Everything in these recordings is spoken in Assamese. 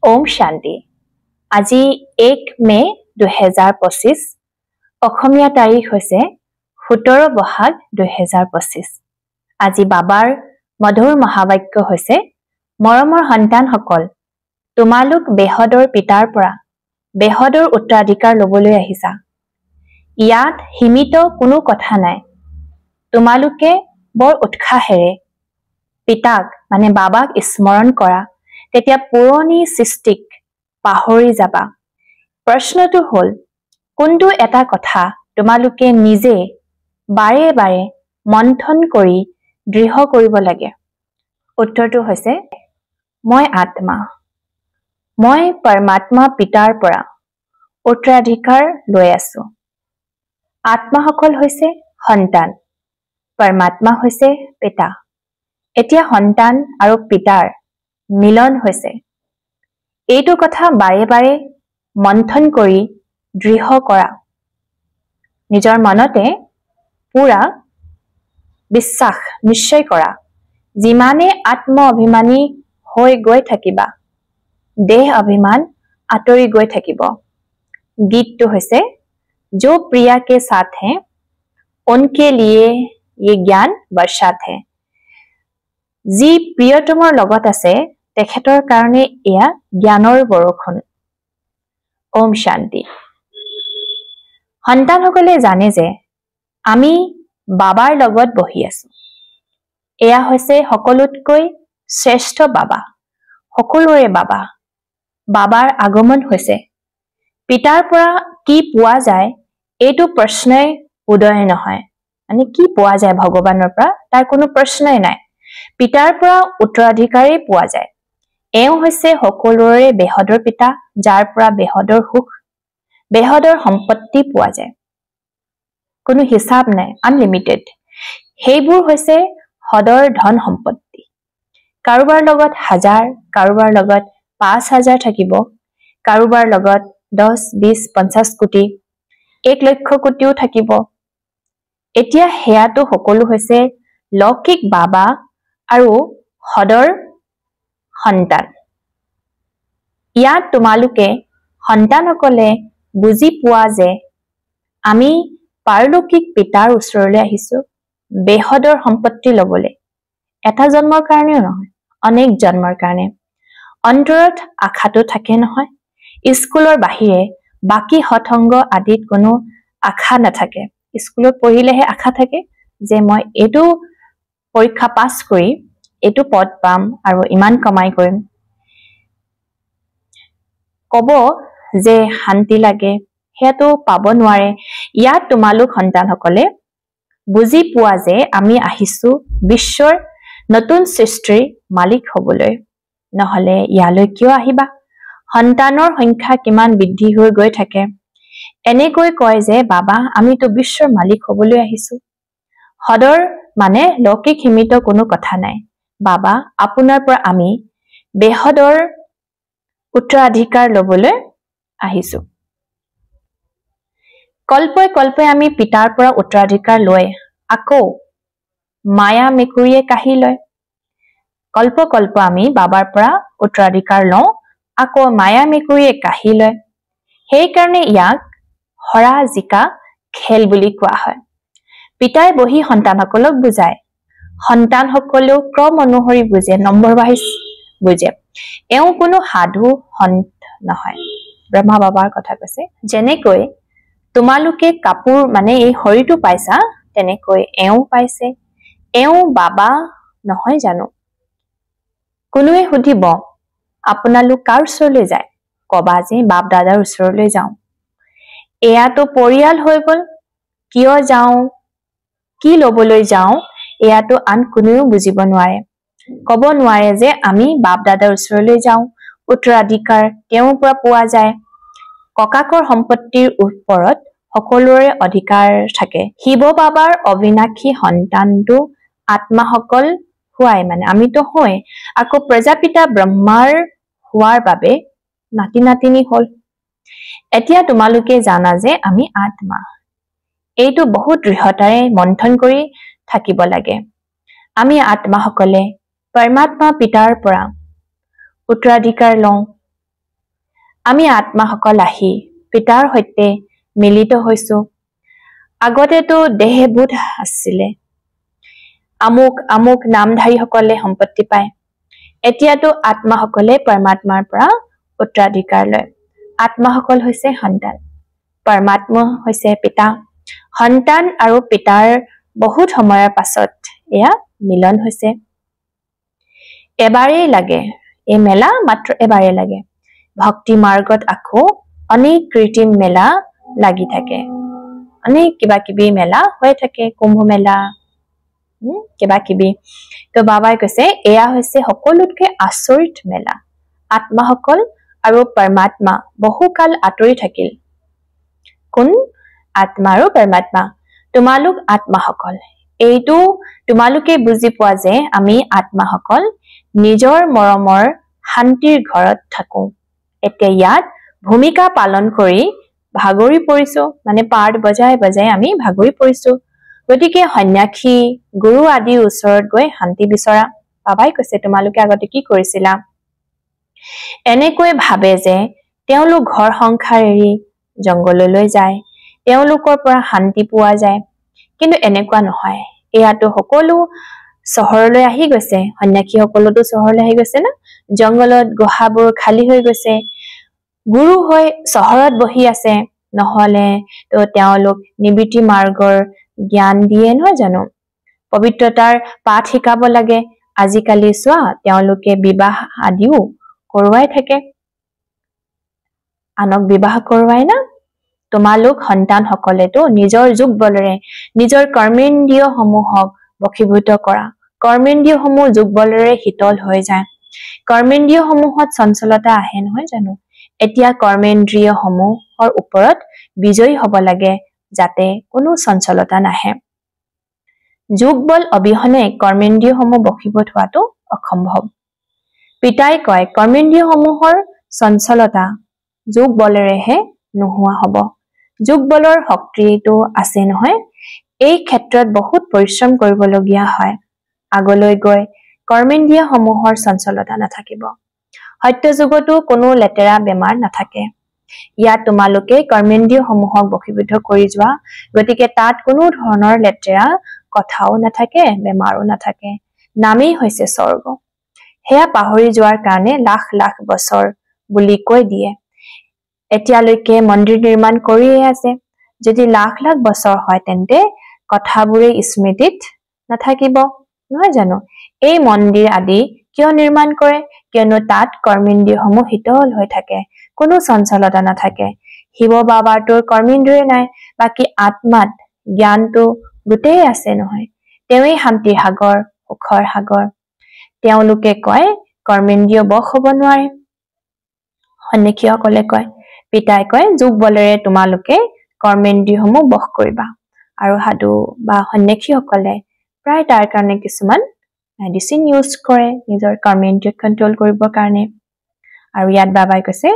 ওম শান্তি। আজি 1 মে 2025, অসমীয়া তাৰিখ হৈছে 17 বহাগ 2025। আজি বাবাৰ মধুৰ মহাবাক্য হৈছে, মৰমৰ সন্তানসকল, তোমালোক বেহদৰ পিতাৰ পৰা বেহদৰ উত্তৰাধিকাৰ ল'বলৈ আহিছা। ইয়াত সীমিত কোনো কথা নাই। তোমালোকে বৰ উৎসাহেৰে পিতাক মানে বাবাক স্মৰণ কৰা, তেতিয়া পুৰণি সৃষ্টিক পাহৰি যাবা। প্ৰশ্নটো হ'ল, কোনটো এটা কথা তোমালোকে নিজে বাৰে বাৰে মন্থন কৰি দৃঢ় কৰিব লাগে? উত্তৰটো হৈছে, মই আত্মা, মই পৰমাত্মা পিতাৰ পৰা উত্তৰাধিকাৰ লৈ আছো। আত্মাসকল হৈছে সন্তান, পৰমাত্মা হৈছে পিতা। এতিয়া সন্তান আৰু পিতাৰ মিলন হৈছে। এইটো কথা বাৰে বাৰে মন্থন কৰি দৃঢ় কৰা। নিজৰ মনতে পুৰা বিশ্বাস নিশ্চয় কৰা। যিমানে আত্ম অভিমানী হৈ গৈ থাকিবা, দেহ অভিমান আঁতৰি গৈ থাকিব। গীতটো হৈছে, जो प्रिया के साथ हैं उनके लिए ये ज्ञान बरसात है। যি প্ৰিয়তমৰ লগত আছে তেখেতৰ কাৰণে এয়া জ্ঞানৰ বৰষুণ। ওম শান্তি। সন্তানসকলে জানে যে আমি বাবাৰ লগত বহি আছো। এয়া হৈছে সকলোতকৈ শ্ৰেষ্ঠ বাবা, সকলোৰে বাবা। বাবাৰ আগমন হৈছে। পিতাৰ পৰা কি পোৱা যায় এইটো প্ৰশ্নই উদয় নহয়। মানে কি পোৱা যায় ভগৱানৰ পৰা তাৰ কোনো প্ৰশ্নই নাই। পিতাৰ পৰা উত্তৰাধিকাৰেই পোৱা যায়। এওঁ হৈছে সকলোৰে বেহদৰ পিতা, যাৰ পৰা বেহদৰ সুখ, বেহদৰ সম্পত্তি পোৱা যায়। কোনো হিচাপ নাই, আনলিমিটেড। সেইবোৰ হৈছে সদৰ ধন সম্পত্তি। কাৰোবাৰ লগত হাজাৰ, কাৰোবাৰ লগত 5000 থাকিব, কাৰোবাৰ লগত 10, 20, 50 কোটি, 1 লক্ষ কোটিও থাকিব। এতিয়া সেয়াটো সকলো হৈছে লৌকিক বাবা আৰু সদৰ সন্তান। ইয়াত তোমালোকে সন্তানসকলে বুজি পোৱা যে আমি পাৰলৌকিক পিতাৰ ওচৰলৈ আহিছো বেহদৰ সম্পত্তি ল'বলৈ। এটা জন্মৰ কাৰণেও নহয়, অনেক জন্মৰ কাৰণে। অন্তৰত আশাটো থাকে নহয়। স্কুলৰ বাহিৰে বাকী সৎসংগ আদিত কোনো আশা নাথাকে। স্কুলত পঢ়িলেহে আশা থাকে যে মই এইটো পৰীক্ষা পাছ কৰি এইটো পদ পাম আৰু ইমান কমাই কৰিম। ক'ব যে শান্তি লাগে, সেয়াটো পাব নোৱাৰে। ইয়াত তোমালোক সন্তানসকলে বুজি পোৱা যে আমি আহিছো বিশ্বৰ নতুন সৃষ্টিৰ মালিক হবলৈ। নহলে ইয়ালৈ কিয় আহিবা? সন্তানৰ সংখ্যা কিমান বৃদ্ধি হৈ গৈ থাকে। এনেকৈ কয় যে বাবা, আমিতো বিশ্বৰ মালিক হবলৈ আহিছো। সদৰ মানে লৌকিক সীমিত কোনো কথা নাই। বাবা, আপোনাৰ পৰা আমি বেহদৰ উত্তৰাধিকাৰ লবলৈ আহিছো। কল্পই কল্পই আমি পিতাৰ পৰা উত্তৰাধিকাৰ লৈ আকৌ মায়া মেকুৰীয়ে কাঢ়ি লয়। কল্প কল্প আমি বাবাৰ পৰা উত্তৰাধিকাৰ লওঁ, আকৌ মায়া মেকুৰীয়ে কাঢ়ি লয়। সেইকাৰণে ইয়াক হৰা জিকা খেল বুলি কোৱা হয়। পিতাই বহি সন্তানসকলক বুজায়। সন্তানসকলেও ক্ৰম অনুসৰি বুজে, নম্বৰ ৱাইজ বুজে। এওঁ কোনো সাধু সন্ত নহয়। ব্ৰহ্মা বাবাৰ কথা কৈছে। যেনেকৈ তোমালোকে কাপোৰ মানে এই শৰীৰটো পাইছা, তেনেকৈ এওঁ পাইছে। এওঁ বাবা নহয় জানো? কোনোৱে সুধিব, আপোনালোক কাৰ ওচৰলৈ যায়? কবা যে বাপ দাদাৰ ওচৰলৈ যাওঁ। এয়াতো পৰিয়াল হৈ গ'ল, কিয় যাওঁ, কি ল'বলৈ যাওঁ, এয়াতো আন কোনেও বুজিব নোৱাৰে। ক'ব নোৱাৰে যে আমি বাপ দাদাৰ ওচৰলৈ যাওঁ, উত্তৰাধিকাৰ তেওঁৰ পৰা পোৱা যায়। ককাকৰ সম্পত্তিৰ ওপৰত সকলোৰে অধিকাৰ থাকে। শিৱ বাবাৰ অবিনাশী সন্তানটো আত্মাসকল হোৱাই, মানে আমিতো হওঁৱেই। আকৌ প্ৰজাপিতা ব্ৰহ্মাৰ হোৱাৰ বাবে নাতি নাতিনী হ'ল। এতিয়া তোমালোকে জানা যে আমি আত্মা। এইটো বহুত দৃঢ়তাৰে মন্থন কৰি থাকিব লাগে। আমি আত্মাসকলে পৰমাত্মা পিতাৰ পৰা উত্তৰাধিকাৰ লওঁ। আমি আত্মাসকল আহি পিতাৰ সৈতে মিলিত হৈছো। আগতেতো দেহবোধ আছিলে, আমুক আমুক নামধাৰীসকলে সম্পত্তি পায়। এতিয়াতো আত্মাসকলে পৰমাত্মাৰ পৰা উত্তৰাধিকাৰ লয়। আত্মাসকল হৈছে সন্তান, পৰমাত্মা হৈছে পিতা। সন্তান আৰু পিতাৰ বহুত সময়ৰ পাছত এয়া মিলন হৈছে। এবাৰেই লাগে এই মেলা, মাত্ৰ এবাৰেই লাগে। ভক্তি মাৰ্গত আকৌ অনেক কৃত্ৰিম মেলা লাগি থাকে, অনেক কিবা কিবি মেলা হৈ থাকে, কুম্ভ মেলা, কিবা কিবি। তো বাবাই কৈছে এয়া হৈছে সকলোতকৈ আচৰিত মেলা। আত্মাসকল আৰু পৰমাত্মা বহুকাল আঁতৰি থাকিল। কোন? আত্মা আৰু পৰমাত্মা। তোমালোক আত্মাসকল, এইটো তোমালোকে বুজি পোৱা যে আমি আত্মাসকল নিজৰ মৰমৰ শান্তিৰ ঘৰত থাকো। এতিয়া ইয়াত ভূমিকা পালন কৰি ভাগৰি পৰিছো, মানে পাৰ্ট বজাই বজাই আমি ভাগৰি পৰিছো। গতিকে সন্যাসী, গুৰু আদিৰ ওচৰত গৈ শান্তি বিচৰা। বাবাই কৈছে তোমালোকে আগতে কি কৰিছিলা? এনেকৈ ভাবে যে তেওঁলোক ঘৰ সংসাৰ এৰি জংঘললৈ যায়, তেওঁলোকৰ পৰা শান্তি পোৱা যায়। কিন্তু এনেকুৱা নহয়। এয়াতো সকলো চহৰলৈ আহি গৈছে, সন্যাসীসকলোতো চহৰলৈ আহি গৈছে না। জংঘলত গুহাবোৰ খালী হৈ গৈছে, গুৰু হৈ চহৰত বহি আছে, নহলে তো তেওঁলোক নিবৃত্তি মাৰ্গৰ জ্ঞান দিয়ে নহয় জানো? পবিত্ৰতাৰ পাঠ শিকাব লাগে। আজিকালি চোৱা তেওঁলোকে বিবাহ আদিও কৰোৱাই থাকে, আনক বিবাহ কৰোৱাই না। তোমালোক সন্তানসকলেতো নিজৰ যোগ বলেৰে নিজৰ কৰ্মেন্দ্ৰিয় সমূহক বশীভূত কৰা। কৰ্মেন্দ্ৰিয় সমূহ যোগ বলেৰে শীতল হৈ যায়। কৰ্মেন্দ্ৰিয় সমূহত চঞ্চলতা আহে নহয় জানো? এতিয়া কৰ্মেন্দ্ৰিয় সমূহৰ ওপৰত বিজয়ী হব লাগে, যাতে কোনো চঞ্চলতা নাহে। যোগ বল অবিহনে কৰ্মেন্দ্ৰিয় সমূহ বশীভূত হোৱাটো অসম্ভৱ। পিতাই কয় কৰ্মেন্দ্ৰিয় সমূহৰ চঞ্চলতা যোগ বলেৰেহে নোহোৱা হব। যোগ বলৰ শক্তিটো আছে নহয়, এই ক্ষেত্ৰত বহুত পৰিশ্ৰম কৰিবলগীয়া হয়। আগলৈ গৈ কৰ্মেন্দ্ৰিয় সমূহৰ চঞ্চলতা নাথাকিব। সত্যযুগতো কোনো লেতেৰা বেমাৰ নাথাকে। ইয়াত তোমালোকে কৰ্মেন্দ্ৰিয় সমূহক বশীভূত কৰি যোৱা, গতিকে তাত কোনো ধৰণৰ লেতেৰা কথাও নাথাকে, বেমাৰো নাথাকে। নামেই হৈছে স্বৰ্গ। সেয়া পাহৰি যোৱাৰ কাৰণে লাখ লাখ বছৰ বুলি কৈ দিয়ে। এতিয়ালৈকে মন্দিৰ নিৰ্মাণ কৰিয়ে আছে। যদি লাখ লাখ বছৰ হয় তেন্তে কথাবোৰে স্মৃতিত নাথাকিব নহয় জানো? এই মন্দিৰ আদি কিয় নিৰ্মাণ কৰে? কিয়নো তাত কৰ্মেন্দ্ৰিয়সমূহ শীতল হৈ থাকে, কোনো চঞ্চলতা নাথাকে। শিৱ বাবাৰটোৰ কৰ্মেন্দ্ৰিয় নাই, বাকী আত্মাত জ্ঞানটো গোটেই আছে নহয়। তেওঁৱেই শান্তিৰ সাগৰ, সুখৰ সাগৰ। তেওঁলোকে কয় কৰ্মেন্দ্ৰিয় বশ হব নোৱাৰে। সন্যাসীসকলে কয়, পিতাই কয় যোগ বলেৰে তোমালোকে কৰ্মেন্দ্ৰিয়সমূহ বশ কৰিবা। আৰু সাধু বা সন্যাসীসকলে প্ৰায় তাৰ কাৰণে কিছুমান মেডিচিন ইউজ কৰে নিজৰ কৰ্মেন্দ্ৰিয় কণ্ট্ৰল কৰিবৰ কাৰণে। আৰু ইয়াত বাবাই কৈছে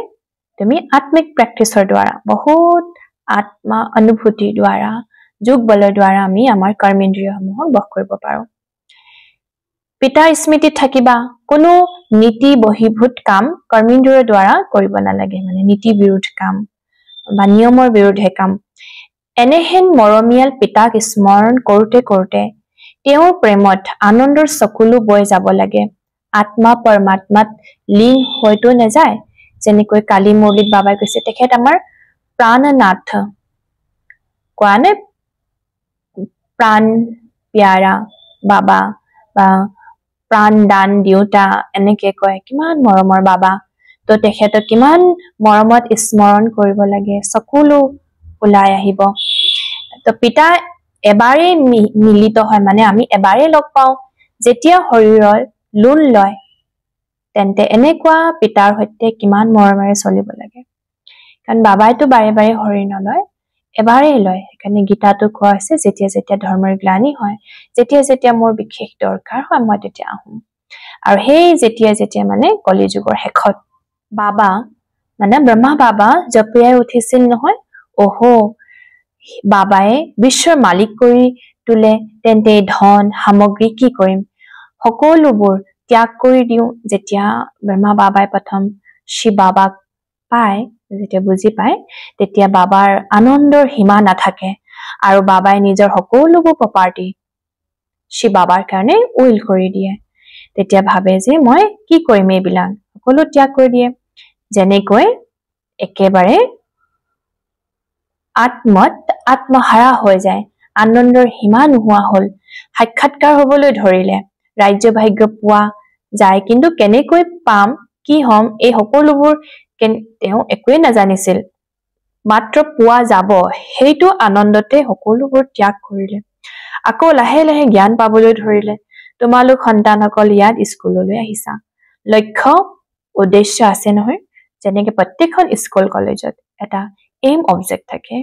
তুমি আত্মিক প্ৰেক্টিচৰ দ্বাৰা, বহুত আত্মা অনুভূতিৰ দ্বাৰা, যোগ বলৰ দ্বাৰা আমি আমাৰ কৰ্মেন্দ্ৰিয়সমূহক বশ কৰিব পাৰো। পিতাৰ স্মৃতিত থাকিবা। কোনো নীতি বহিৰ্ভূত কাম কৰ্মেন্দ্ৰিয়ৰ দ্বাৰা কৰিব নালাগে, মানে নীতি বিৰোধ কাম বা নিয়মৰ বিৰুদ্ধে কাম। এনেহেন মৰমীয়াল পিতাক স্মৰণ কৰোঁতে কৰোঁতে তেওঁৰ প্ৰেমত আনন্দৰ চকুলো বৈ যাব লাগে। আত্মা পৰমাত্মাত লীন হয়তো নাযায়। যেনেকৈ কালি মুৰলীত বাবাই কৈছে তেখেত আমাৰ প্ৰাণনাথ, কোৱা নে? প্ৰাণ প্যাৰা বাবা বা প্ৰাণ দান দিওঁতা, এনেকে কয়। কিমান মৰমৰ বাবা। তো তেখেতক কিমান মৰমত স্মৰণ কৰিব লাগে, চকুলো ওলাই আহিব। তো পিতা এবাৰেই মিলিত হয়, মানে আমি এবাৰেই লগ পাওঁ। যেতিয়া শৰীৰৰ লোন লয় তেন্তে এনেকুৱা পিতাৰ সৈতে কিমান মৰমেৰে চলিব লাগে। কাৰণ বাবাইতো বাৰে বাৰে শৰীৰ নলয়, এবাৰেই লয়। সেইকাৰণে গীতাটো কোৱা হৈছে যেতিয়া যেতিয়া ধৰ্মৰ গ্লানি হয়, যেতিয়া যেতিয়া মোৰ বিশেষ দৰকাৰ হয়, মই তেতিয়া আহোঁ। আৰু সেই যেতিয়া যেতিয়া মানে কলি যুগৰ শেষত বাবা মানে ব্ৰহ্মা বাবা জঁপিয়াই উঠিছিল নহয়, অহো বাবাই বিশ্বৰ মালিক কৰি তোলে, তেন্তে ধন সামগ্ৰী কি কৰিম, সকলোবোৰ ত্যাগ কৰি দিওঁ। যেতিয়া ব্ৰহ্মা বাবাই প্ৰথম শিৱ বাবাক পায়, যেতিয়া বুজি পায়, তেতিয়া বাবাৰ আনন্দৰ সীমা নাথাকে আৰু বাবাই নিজৰ সকলোবোৰ প্ৰপাৰ্টি শিৱ বাবাৰ কাৰণে will কৰি দিয়ে। তেতিয়া ভাবে যে মই কি কৰিম, এইবিলাক সকলো ত্যাগ কৰি দিয়ে। যেনেকৈ একেবাৰে আত্মত আত্মহাৰা হৈ যায়, আনন্দৰ সীমা নোহোৱা হল, সাক্ষাৎকাৰ হবলৈ ধৰিলে, ৰাজ্য ভাগ্য পোৱা যায়, কিন্তু কেনেকৈ পাম, কি হম, এই সকলোবোৰ তেওঁ একোৱে নাজানিছিল। মাত্ৰ পোৱা যাব সেইটো আনন্দতে সকলোবোৰ ত্যাগ কৰিলে। আকৌ লাহে লাহে জ্ঞান পাবলৈ ধৰিলে। তোমালোক সন্তানসকল ইয়াত স্কুললৈ আহিছা, লক্ষ্য উদ্দেশ্য আছে নহয়? যেনেকে প্ৰত্যেকখন স্কুল কলেজত এটা এইম অবজেক্ট থাকে,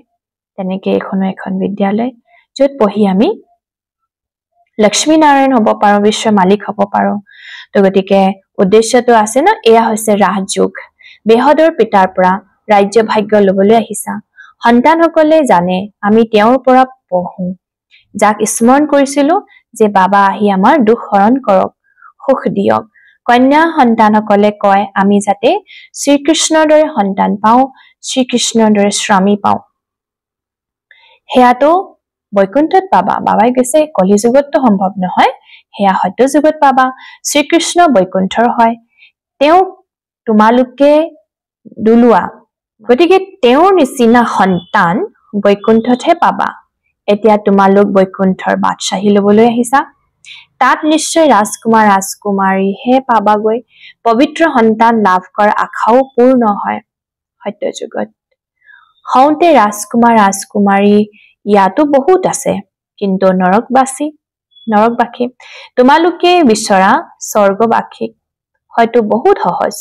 তেনেকে এইখনো এখন বিদ্যালয় য'ত পঢ়ি আমি লক্ষ্মী নাৰায়ণ হ'ব পাৰো, বিশ্বৰ মালিক হ'ব পাৰো। তো গতিকে উদ্দেশ্যটো আছে ন? এয়া হৈছে ৰাজযোগ। বেহদৰ পিতাৰ পৰা ৰাজ্য ভাগ্য লবলৈ আহিছা। সন্তানসকলে জানে আমি তেওঁৰ পৰা পঢ়ো, যাক স্মৰণ কৰিছিলো যে বাবা আহি আমাৰ দুখ হৰণ কৰক, সুখ দিয়ক। কন্যা সন্তানসকলে কয় আমি যাতে শ্ৰীকৃষ্ণৰ দৰে সন্তান পাওঁ, শ্ৰীকৃষ্ণৰ দৰে স্বামী পাওঁ। সেয়াতো বৈকুণ্ঠত পাবা। বাবাই কৈছে কলিযুগততো সম্ভৱ নহয়, সেয়া সত্য যুগত পাবা। শ্ৰীকৃষ্ণ বৈকুণ্ঠৰ হয়, তেওঁক তোমালোকে দোলোৱা, গতিকে তেওঁৰ নিচিনা সন্তান বৈকুণ্ঠতহে পাবা। এতিয়া তোমালোক বৈকুণ্ঠৰ বাদশ্বাহী লবলৈ আহিছা, তাত নিশ্চয় ৰাজকুমাৰ ৰাজকুমাৰীহে পাবাগৈ। পবিত্ৰ সন্তান লাভ কৰাৰ আশাও পূৰ্ণ হয় সত্য যুগত। হওঁতে ৰাজকুমাৰ ৰাজকুমাৰী ইয়াতো বহুত আছে, কিন্তু নৰকবাসী তোমালোকে বিচৰা স্বৰ্গবাসীক হয়তো বহুত সহজ।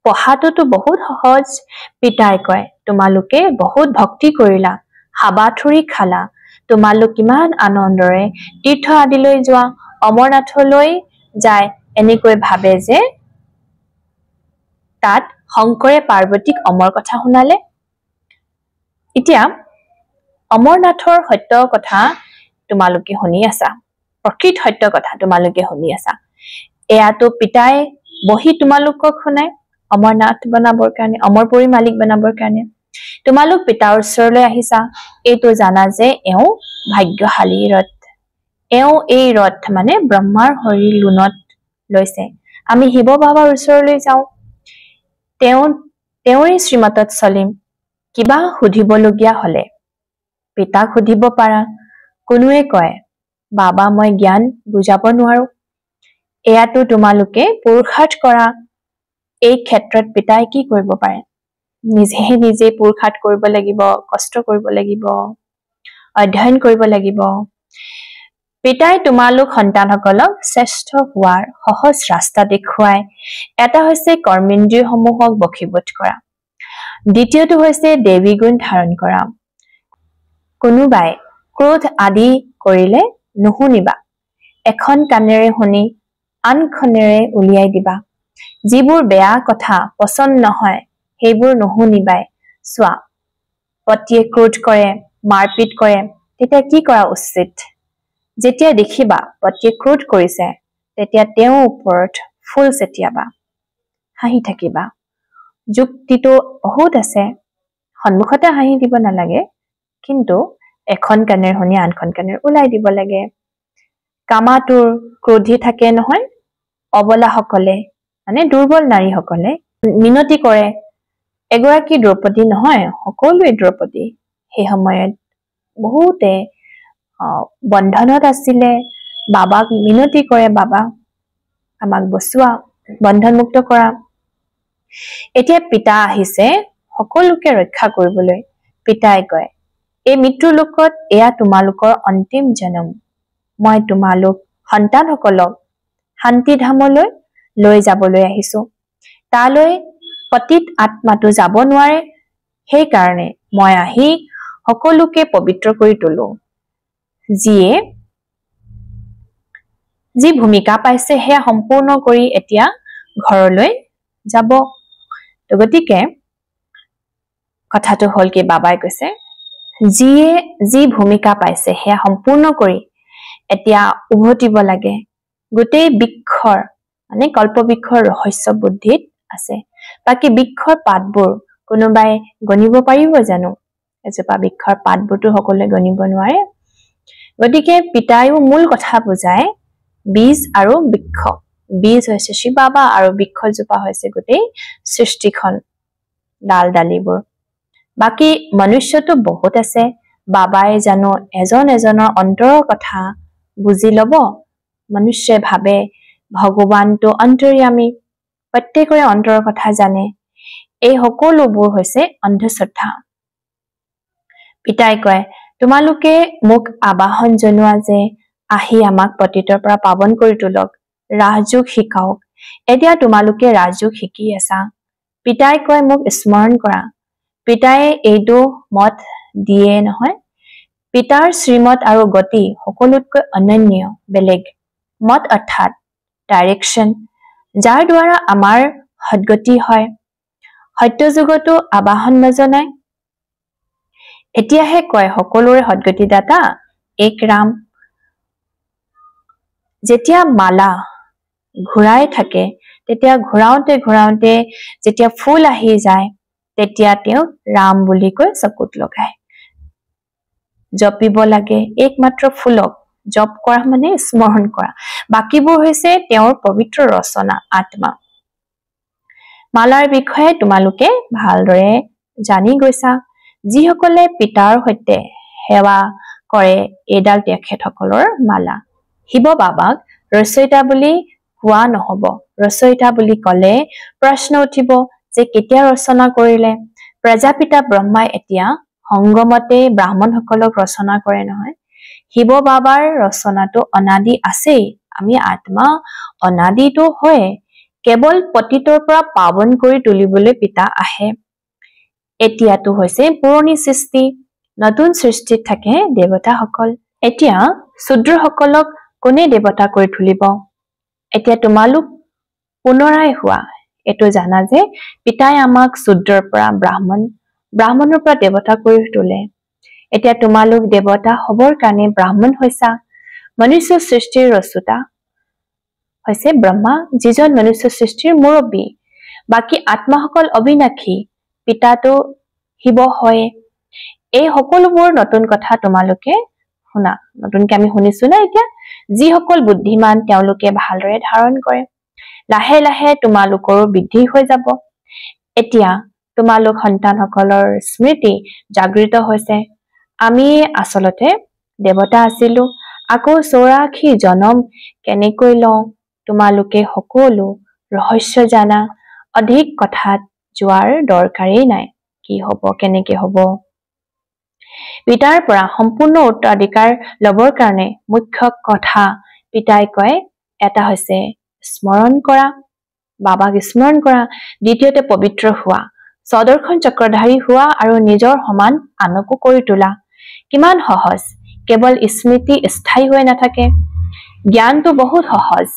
পঢ়াটোতো বহুত সহজ। পিতাই কয় তোমালোকে বহুত ভক্তি কৰিলা, হাবাথুৰি খালা, তোমালোক কিমান আনন্দৰে তীৰ্থ আদিলৈ যোৱা, অমৰনাথলৈ যায়। এনেকৈ ভাবে যে তাত শংকৰে পাৰ্বতীক অমৰ কথা শুনালে। এতিয়া অমৰনাথৰ সত্য কথা তোমালোকে শুনি আছা, প্ৰকৃত সত্য কথা তোমালোকে শুনি আছা। এয়াতো পিতাই বহি তোমালোকক শুনায় অমৰনাথ বনাবৰ কাৰণে, অমৰপুৰী মালিক বনাবৰ কাৰণে। তোমালোক পিতাৰ ওচৰলৈ আহিছা, এইটো জানা যে এওঁ ভাগ্যশালী ৰথ, এওঁ এই ৰথ মানে ব্ৰহ্মাৰ শৰীৰ লোনত লৈছে। আমি শিৱ বাবাৰ ওচৰলৈ যাওঁ, তেওঁৰে শ্ৰীমতত চলিম। কিবা সুধিবলগীয়া হলে পিতাক সুধিব পাৰা। কোনোৱে কয় বাবা মই জ্ঞান বুজাব নোৱাৰো, এয়াতো তোমালোকে পুৰুষাৰ্থ কৰা। এই ক্ষেত্ৰত পিতাই কি কৰিব পাৰে? নিজে নিজে পুৰুষাৰ্থ কৰিব লাগিব, কষ্ট কৰিব লাগিব, অধ্যয়ন কৰিব লাগিব। পিতাই তোমালোক সন্তানসকলক শ্ৰেষ্ঠ হোৱাৰ সহজ ৰাস্তা দেখুৱায়। এটা হৈছে কৰ্মেন্দ্ৰিয়সমূহক বশীভূত কৰা, দ্বিতীয়টো হৈছে দেৱী গুণ ধাৰণ কৰা। কোনোবাই ক্ৰোধ আদি কৰিলে নুশুনিবা, এখন কাণেৰে শুনি আনখনেৰে উলিয়াই দিবা। যিবোৰ বেয়া কথা পচন্দ নহয় সেইবোৰ নুশুনিবাই। চোৱা, পতিয়ে ক্ৰোধ কৰে, মাৰপিট কৰে, তেতিয়া কি কৰা উচিত? যেতিয়া দেখিবা পতিয়ে ক্ৰোধ কৰিছে, তেতিয়া তেওঁৰ ওপৰত ফুল ছটিয়াবা, হাঁহি থাকিবা। যুক্তিটো বহুত আছে, সন্মুখতে হাঁহি দিব নালাগে, কিন্তু এখন কাণেৰে শুনি আনখন কাণেৰে ওলাই দিব লাগে। কামাটোৰ ক্ৰোধী থাকে নহয়, অবলাসকলে মানে দুৰ্বল নাৰীসকলে মিনতি কৰে। এগৰাকী দ্ৰৌপদী নহয়, সকলোৱে দ্ৰৌপদী। সেই সময়ত বহুতে বন্ধনত আছিলে, বাবাক মিনতি কৰে, বাবা আমাক বচোৱা, বন্ধনমুক্ত কৰা। এতিয়া পিতা আহিছে সকলোকে ৰক্ষা কৰিবলৈ। পিতাই কয় এই মৃত্যুলোকত এয়া তোমালোকৰ অন্তিম জনম, মই তোমালোক সন্তানসকলক শান্তিধামলৈ লৈ যাবলৈ আহিছো। তালৈ পতিত আত্মাটো যাব নোৱাৰে, সেইকাৰণে মই আহি সকলোকে পবিত্ৰ কৰি তোলো। যিয়ে যি ভূমিকা পাইছে সেয়া সম্পূৰ্ণ কৰি এতিয়া ঘৰলৈ যাব। গতিকে কথাটো হ'ল কি, বাবাই কৈছে যিয়ে যি ভূমিকা পাইছে সেয়া সম্পূৰ্ণ কৰি এতিয়া উভতিব লাগে। গোটেই বৃক্ষৰ মানে কল্পবৃক্ষৰ ৰহস্য বুদ্ধিত আছে। বাকী বৃক্ষৰ পাতবোৰ কোনোবাই গণিব পাৰিব জানো? এজোপা বৃক্ষৰ পাতবোৰতো সকলোৱে গণিব নোৱাৰে। গতিকে পিতায়ো মূল কথা বুজায় বীজ আৰু বৃক্ষ। বীজ হৈছে শিৱ বাবা আৰু বৃক্ষজোপা হৈছে গোটেই সৃষ্টিখন, ডাল ডালিবোৰ। বাকী মনুষ্যটো বহুত আছে। বাবাই জানো এজন এজনৰ অন্তৰৰ কথা বুজি ল'ব? মনুষ্যই ভাবে ভগৱানটো অন্তৰ্যামী, প্ৰত্যেকৰে অন্তৰৰ কথা জানে। এই সকলোবোৰ হৈছে অন্ধশ্ৰদ্ধা। পিতাই কয়, তোমালোকে মোক আবাহন জনোৱা যে আহি আমাক পতিতৰ পৰা পাৱন কৰি তোলক, ৰাজযোগ শিকাওক। এতিয়া তোমালোকে ৰাজযোগ শিকি আছা। পিতাই কয়, মোক স্মৰণ কৰা। পিতাই এইটো মত দিয়ে নহয়। পিতাৰ শ্ৰীমত আৰু গতি সকলোতকৈ অনন্য, বেলেগ মত অৰ্থাৎ ডাইৰেকশ্যন, যাৰ দ্বাৰা আমাৰ সদ্গতি হয়। সত্যযুগতো আবাহন নজনায়। এতিয়াহে কয় সকলোৰে সদ্গতিদাতা এক ৰাম। যেতিয়া মালা ঘূৰাই থাকে, তেতিয়া ঘূৰাওঁতে ঘূৰাওঁতে যেতিয়া ফুল আহি যায়, তেতিয়া তেওঁক ৰাম বুলি কৈ চকুত লগায়। জপিব লাগে একমাত্ৰ ফুলক। জপ কৰা মানে স্মৰণ কৰা। বাকীবোৰ হৈছে তেওঁৰ পবিত্ৰ ৰচনা আত্মা। মালাৰ বিষয়ে তোমালোকে ভালদৰে জানি গৈছা। যিসকলে পিতাৰ সৈতে সেৱা কৰে, এইডাল তেখেতসকলৰ মালা। শিৱ বাবাক ৰচয়িতা বুলি কোৱা নহব। ৰচয়িতা বুলি কলে প্ৰশ্ন উঠিব যে কেতিয়া ৰচনা কৰিলে? প্ৰজাপিতা ব্ৰহ্মাই এতিয়া সংগমতে ব্ৰাহ্মণসকলক ৰচনা কৰে নহয়। শিৱ বাবাৰ ৰচনাটো অনাদি আছেই। আমি আত্মা অনাদিটো হয়, কেৱল পতিতৰ পৰা পাৱন কৰি তুলিবলৈ পিতা আহে। এতিয়াতো হৈছে পুৰণি সৃষ্টি, নতুন সৃষ্টিত থাকে দেৱতাসকল। এতিয়া শূদ্ৰসকলক কোনে দেৱতা কৰি তুলিব? এতিয়া তোমালোক পুনৰাই হোৱা। এইটো জানা যে পিতাই আমাক শূদ্ৰৰ পৰা ব্ৰাহ্মণ, ব্ৰাহ্মণৰ পৰা দেৱতা কৰি তোলে। এতিয়া তোমালোক দেৱতা হবৰ কাৰণে ব্ৰাহ্মণ হৈছা। মনুষ্য সৃষ্টিৰ ৰচোতা হৈছে ব্ৰহ্মা, যিজন মনুষ্য সৃষ্টিৰ মুৰব্বী। বাকী আত্মাসকল অবিনাশী, পিতাটো শিৱ হয়। এই সকলোবোৰ নতুন কথা তোমালোকে শুনা। নতুনকে আমি শুনিছো না। এতিয়া যিসকল বুদ্ধিমান তেওঁলোকে ভালদৰে ধাৰণ কৰে। লাহে লাহে তোমালোকৰো বৃদ্ধি হৈ যাব। এতিয়া তোমালোক সন্তানসকলৰ স্মৃতি জাগৃত হৈছে। আমি আচলতে দেৱতা আছিলো, আকৌ 84 জনম কেনেকৈ লওঁ? তোমালোকে সকলো ৰহস্য জানা। অধিক কথাত যোৱাৰ দৰকাৰেই নাই। কি হব, কেনেকে হব? পিতাৰ পৰা সম্পূৰ্ণ উত্তৰাধিকাৰ লবৰ কাৰণে মুখ্য কথা পিতাই কয়, এটা হৈছে স্মৰণ কৰা, বাবাক স্মৰণ কৰা, দ্বিতীয়তে পবিত্ৰ হোৱা, স্বদৰ্শন চক্ৰধাৰী হোৱা আৰু নিজৰ সমান আনকো কৰি তোলা। কিমান সহজ! কেৱল স্মৃতি স্থায়ী হৈ নাথাকে। জ্ঞানটো বহুত সহজ।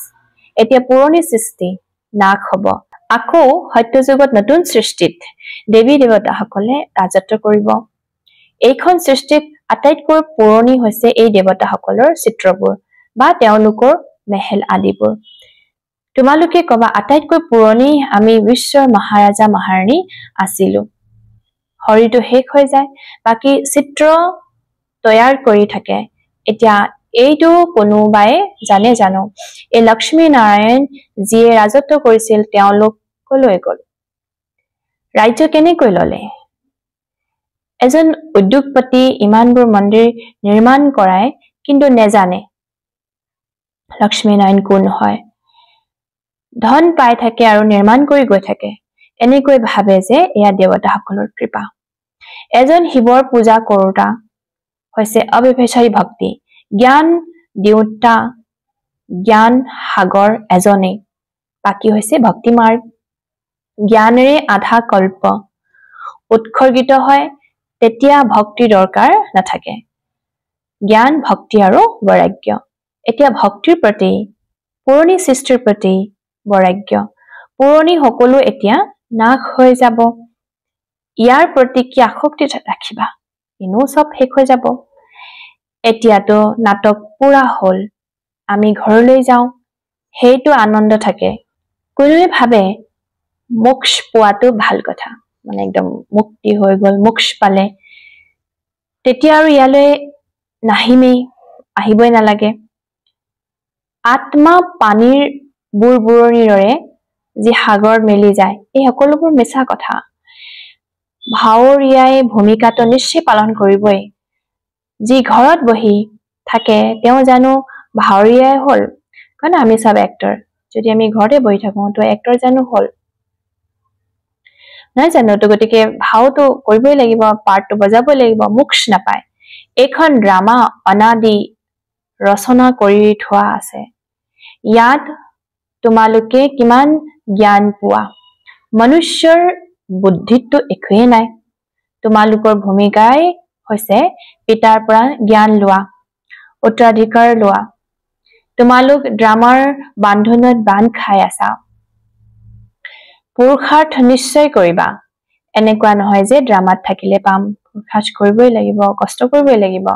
এতিয়া পুৰণি সৃষ্টি নাশ হব, আকৌ সত্যযুগত নতুন সৃষ্টিত দেৱী দেৱতাসকলে ৰাজত্ব কৰিব। এইখন সৃষ্টিত আটাইতকৈ পুৰণি হৈছে এই দেৱতাসকলৰ চিত্ৰবোৰ বা তেওঁলোকৰ মেহেল আদিবোৰ। তোমালোকে কবা, আটাইতকৈ পুৰণি আমি বিশ্বৰ মহাৰাজা মহাৰাণী আছিলো। শৰীৰটো শেষ হৈ যায়, বাকী চিত্ৰ তৈয়াৰ কৰি থাকে। এতিয়া এইটো কোনোবাই জানে জানো? এই লক্ষ্মী নাৰায়ণ যিয়ে ৰাজত্ব কৰিছিল, তেওঁলোক কলৈ গল? ৰাজ্য কেনেকৈ ললে? এজন উদ্যোগপতি ইমানবোৰ মন্দিৰ নিৰ্মাণ কৰাই, কিন্তু নেজানে লক্ষ্মী নাৰায়ণ কোন হয়। ধন পাই থাকে আৰু নিৰ্মাণ কৰি গৈ থাকে। এনেকৈ ভাবে যে এয়া দেৱতাসকলৰ কৃপা। এজন শিৱৰ পূজা কৰোতা হৈছে অব্যভিচাৰী ভক্তি। জ্ঞান দিওঁতা জ্ঞান সাগৰ এজনেই, বাকী হৈছে ভক্তি মাৰ্গ। জ্ঞানেৰে আধা কল্প উৎসৰ্গিত হয়, তেতিয়া ভক্তিৰ দৰকাৰ নাথাকে। জ্ঞান, ভক্তি আৰু বৈৰাগ্য। এতিয়া ভক্তিৰ প্ৰতি, পুৰণি সৃষ্টিৰ প্ৰতি বৈৰাগ্য। পুৰণি সকলো এতিয়া নাশ হৈ যাব। ইয়াৰ প্ৰতি কি আসক্তি ৰাখিবা? এনেও চব শেষ হৈ যাব। এতিয়াতো নাটক পুৰা হ'ল, আমি ঘৰলৈ যাওঁ, সেইটো আনন্দ থাকে। কোনোৱে ভাবে মোক্ষ পোৱাটো ভাল কথা, মানে একদম মুক্তি হৈ গ'ল, মোক্ষ পালে, তেতিয়া আৰু ইয়ালৈ নাহিমেই, আহিবই নালাগে। আত্মা পানীৰ বুৰবুৰণিৰ দৰে যি সাগৰত মেলি যায়, এই সকলোবোৰ মিছা কথা। ভাৱৰীয়াই ভূমিকাটো নিশ্চয় পালন কৰিবই। যি ঘৰত বহি থাকে তেওঁ জানো ভাৱৰীয়াই হ'ল? কাৰণ আমি চব এক্টৰ, যদি আমি ঘৰতে বহি থাকো তো এক্টৰ জানো হ'ল? নহয় জানো? তো গতিকে ভাওটো কৰিবই লাগিব, পাৰ্টটো বজাবই লাগিব, মোক্ষ নাপায়। এইখন ড্ৰামা অনাদি ৰচনা কৰি থোৱা আছে। ইয়াত তোমালোকে কিমান জ্ঞান পোৱা? মনুষ্যৰ বুদ্ধিতটো একোৱেই নাই। তোমালোকৰ ভূমিকাই হৈছে পিতাৰ পৰা জ্ঞান লোৱা, উত্তৰাধিকাৰ লোৱা। তোমালোক ড্ৰামাৰ বান্ধোনত বান্ধ খাই আছা। পুৰুষাৰ্থ নিশ্চয় কৰিবা। এনেকুৱা নহয় যে ড্ৰামাত থাকিলে পাম, পুৰুষাৰ্থ কৰিবই লাগিব, কষ্ট কৰিবই লাগিব।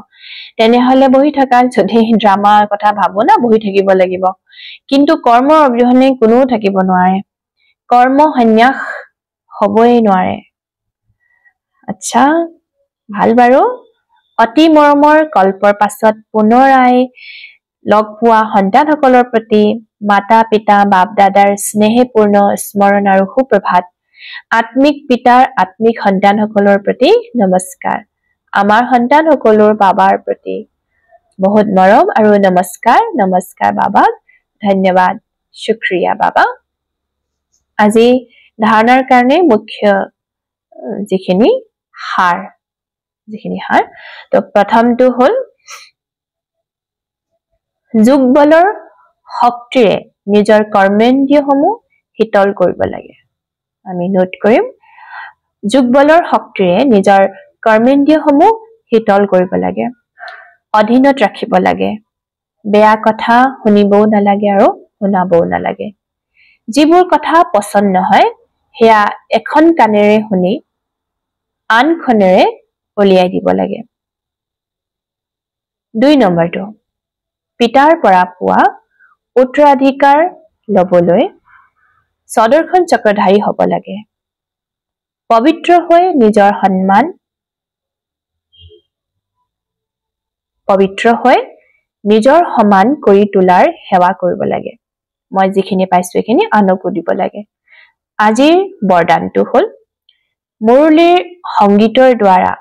তেনেহলে বহি থাকা, যদি ড্ৰামাৰ কথা ভাবো না, বহি থাকিব লাগিব। কিন্তু কৰ্মৰ অবিহনে কোনেও থাকিব নোৱাৰে, কৰ্ম সন্ন্যাস হবই নোৱাৰে। আচ্ছা, ভাল বাৰু। অতি মৰমৰ কল্পৰ পাছত পুনৰাই লগ পোৱা সন্তানসকলৰ প্ৰতি মাতা পিতা বাপ দাদাৰ স্নেহপূৰ্ণ স্মৰণ আৰু সুপ্ৰভাত। আত্মিক পিতাৰ আত্মিক সন্তানসকলৰ প্ৰতি নমস্কাৰ। আমাৰ সন্তানসকলৰ বাবাৰ প্ৰতি বহুত মৰম আৰু নমস্কাৰ। নমস্কাৰ বাবাক, ধন্যবাদ, শুক্ৰিয়া বাবা। আজি ধাৰণাৰ কাৰণে মুখ্য যিখিনি সাৰ, তো প্ৰথমটো হ'ল যোগবলৰ শক্তিৰে নিজৰ কৰ্মেন্দ্ৰিয়সমূহ শীতল কৰিব লাগে। আমি নোট কৰিম, যোগবলৰ শক্তিৰে নিজৰ কৰ্মেন্দ্ৰিয়সমূহ শীতল কৰিব লাগে, অধীনত ৰাখিব লাগে। বেয়া কথা শুনিবও নালাগে আৰু শুনাবও নালাগে। যিবোৰ কথা পচন্দ নহয় সেয়া এখন কাণেৰে শুনি আনখনেৰে উলিয়াই দিব লাগে। 2 নম্বৰটো, পিতাৰ পৰা পোৱা উত্তৰাধিকাৰ লবলৈ স্বদৰ্শন চক্ৰধাৰী হ'ব লাগে। পবিত্ৰ হৈ নিজৰ সন্মান, পবিত্ৰ হৈ নিজৰ সমান কৰি তোলাৰ সেৱা কৰিব লাগে। মই যিখিনি পাইছো এইখিনি আনকো দিব লাগে। আজিৰ বৰদানটো হ'ল মুৰলীৰ সংগীতৰ দ্বাৰা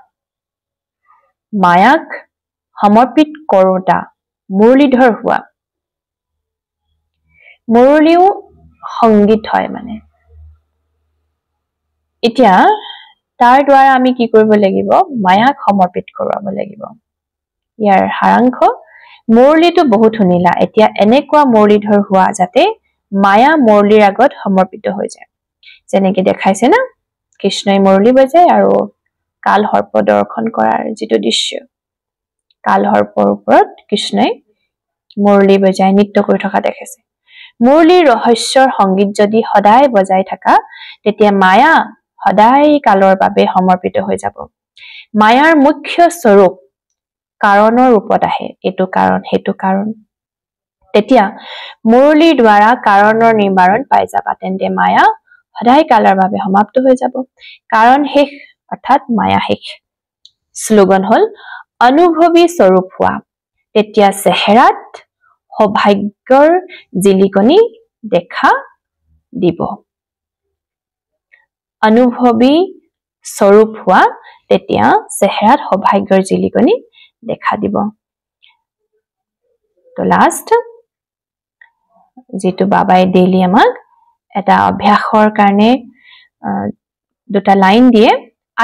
মায়াক সমৰ্পিত কৰোঁতা মুৰলীধৰ হোৱা। মুৰলীও সংগীত হয় মানে। এতিয়া তাৰ দ্বাৰা আমি কি কৰিব লাগিব? মায়াক সমৰ্পিত কৰোৱাব লাগিব। ইয়াৰ সাৰাংশ, মুৰলীটো বহুত শুনিলা, এতিয়া এনেকুৱা মুৰলীধৰ হোৱা যাতে মায়া মুৰলীৰ আগত সমৰ্পিত হৈ যায়। যেনেকে দেখাইছে না, কৃষ্ণই মুৰলী বজায় আৰু কাল সৰ্প দৰ্শন কৰাৰ যিটো দৃশ্য, কাল সৰ্পৰ ওপৰত কৃষ্ণই মুৰলী বজাই নৃত্য কৰি থকা দেখাইছে। মুৰলীৰ ৰহস্যৰ সংগীত যদি সদায় বজাই থাকা, তেতিয়া মায়া সদায় কালৰ বাবে সমৰ্পিত হৈ যাব। মায়াৰ মুখ্য স্বৰূপ কাৰণৰ ৰূপত আহে, এইটো কাৰণ সেইটো কাৰণ। তেতিয়া মুৰলীৰ দ্বাৰা কাৰণৰ নিবাৰণ পাই যাবা, তেন্তে মায়া সদায় কালৰ বাবে সমাপ্ত হৈ যাব। কাৰণ শেষ অৰ্থাৎ মায়া শেষ। শ্লোগান হ'ল অনুভৱী স্বৰূপ হোৱা, তেতিয়া চেহেৰাত সৌভাগ্যৰ জিলিকনি দেখা দিব। অনুভৱী স্বৰূপ হোৱা, তেতিয়া চেহেৰাত সৌভাগ্যৰ জিলিকনি দেখা দিব। তো লাষ্ট যিটো বাবাই ডেইলি আমাক এটা অভ্যাসৰ কাৰণে দুটা লাইন দিয়ে,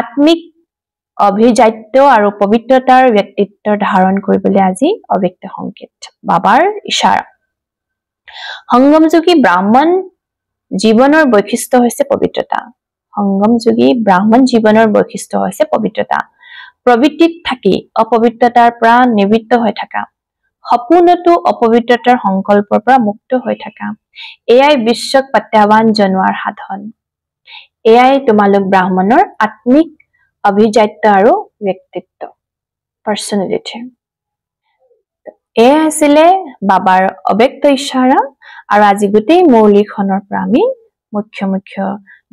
আত্মিক অভিজাত্য আৰু পবিত্ৰতাৰ ব্যক্তিত্ব ধাৰণ কৰিবলৈ আজি অব্যক্ত সংকেত বাবাৰ ইশাৰা। সংগমযোগী ব্ৰাহ্মণ জীৱনৰ বৈশিষ্ট্য হৈছে পবিত্ৰতা। সংগমযোগী ব্ৰাহ্মণ জীৱনৰ বৈশিষ্ট্য হৈছে পবিত্ৰতা। প্ৰবৃত্তিত থাকি অপবিত্ৰতাৰ পৰা নিবৃত্ত হৈ থকা, সপোনতো অপবিত্ৰতাৰ সংকল্পৰ পৰা মুক্ত হৈ থকা, এয়াই বিশ্বক প্ৰত্যাহ্বান জনোৱাৰ সাধন। এয়াই তোমালোক ব্ৰাহ্মণৰ আত্মিক অভিজাত্য আৰু ব্যক্তিত্ব, পাৰ্চনেলিটি। এয়াই আছিলে বাবাৰ অব্যক্ত ইশাৰা। আৰু আজি গোটেই মুৰলীখনৰ পৰা আমি মুখ্য মুখ্য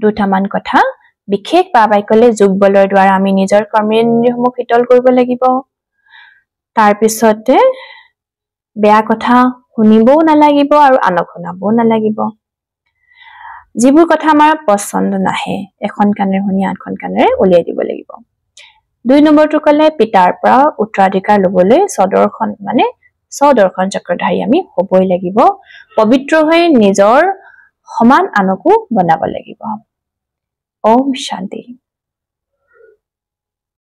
দুটামান কথা বিশেষ বাবাই ক'লে, যোগ বলৰ দ্বাৰা আমি নিজৰ কৰ্মেন্দ্ৰিয়সমূহ শীতল কৰিব লাগিব। তাৰপিছতে বেয়া কথা শুনিবও নালাগিব আৰু আনক শুনাবও নালাগিব। যিবোৰ কথা আমাৰ পচন্দ নাহে, এখন কাণেৰে শুনি আনখন কাণেৰে উলিয়াই দিব লাগিব। 2 নম্বৰটো ক'লে পিতাৰ পৰা উত্তৰাধিকাৰ ল'বলৈ স্বদৰ্শন, মানে স্বদৰ্শন চক্ৰধাৰী আমি হ'বই লাগিব। পবিত্ৰ হৈ নিজৰ সমান আনকো বনাব লাগিব। ওম শান্তি।